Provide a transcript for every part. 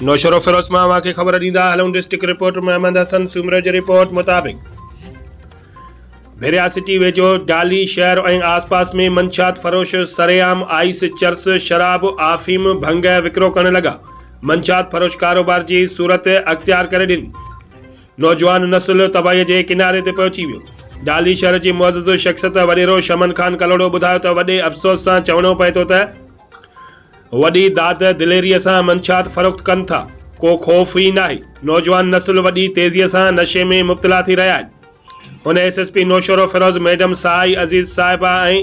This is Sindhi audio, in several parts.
نوشهروفيروز مان اوهان کي خبر ڏيندا هلون ڊسٽرڪٽ رپورٽر محمد حسن سومرو جي رپورٽ مطابق ڀريا سٽي ويجهو ڊالي شهر ۽ آسپاس ۾ منشيات فروش سرعام آئيس، چرس، شراب، آفيم، ڀنگ وڪرو ڪرڻ لڳا، منشيات فروش ڪاروبار جي صورت اختيار ڪري ڏني، نوجوان نسل تباهي جي ڪناري تي پهچي ويو. ڊالي شهر جي معزز شخصيت وڏيرو شمن خان ڪلهوڙو ٻڌايو ته وڏي افسوس سان چوڻو پئي ٿو ته وڏي داد دليريء سان منشيات فروخت ڪن ٿا، ڪو خوف ئي ناهي، نوجوان نسل وڏي تيزيء سان نشي ۾ مبتلا ٿي رهيا آهن. هن S S P Naushahro Feroze madam Sahai Aziz صاحبه ۽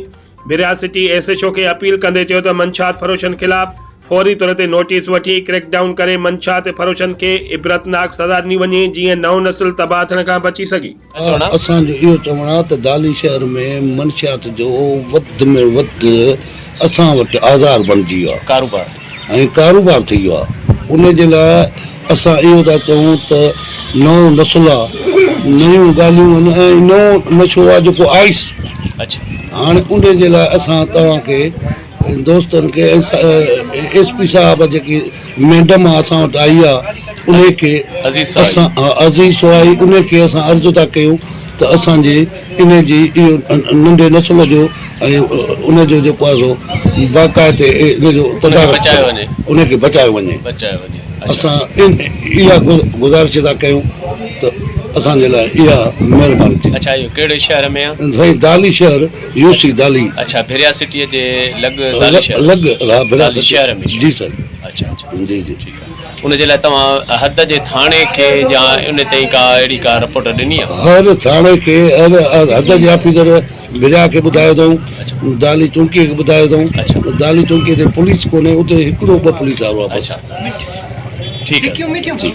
Bhiria city S H O کي اپيل ڪندي چيو ته منشيات فروشن خلاف فوري طور تي نوٽيس وٺي ڪريڪ ڊائون ڪري منشيات فروشن کي عبرتناڪ سزا ڏني وڃي جيئن نئون نسل تباهه ٿيڻ کان بچي سگهي. اسان جو اهو چوڻ آهي ته دالي شهر ۾ منشيات جو وڌ ۾ وڌ اسان وٽ آزار بڻجي ويو آهي ڪاروبار ۽ ڪاروبار ٿي ويو آهي ان جي لاء اسان اهو ٿا چئون ته نئون نسل آ، نيون ڳالهيون آهن ۽ نئون نشو آ جيڪو آئس هاڻي ان جي لاء اسان توهان کي دوستن کي ايس پي صاحب جيڪي ميڊم آ اسان وٽ آئي آ ان کي اسان عزيز سوائي ان کي اسان عرض ٿا ڪيون ته اسان جي ان جي اهو ننڍي نسل جو ۽ ان جو جيڪو آ سو باقاعدي ان جو تدارڪ ان کي بچايو وڃي. اسان اها گذارش ٿا ڪيون ته اسان جي لاء اها مهرباني ٿيندي. اڇا اهو ڪهڙي شهر ۾ آ؟ سائين دالي شهر يو سي دالي. اڇا ڀريا سٽي جي لڳ دالي شهر. لڳ ها ڀريا دالي شهر ۾. جي سر. اڇا اڇا جي جي ٺيڪ آ ان جي لاء توهان حد جي ٿاڻي کي يا ان تائين ڪا اهڙي ڪا رپورٽ ڏني آ؟ هر ٿاڻي کي هر حد جي آفيسر ڀريا کي ٻڌايو اٿئون، دالي چونڪيء کي ٻڌايو اٿئون، دالي چونڪيء تي پوليس ڪونهي، اتي هڪڙو ٻه پوليس وارو آهي بس. ٺيڪ آهي.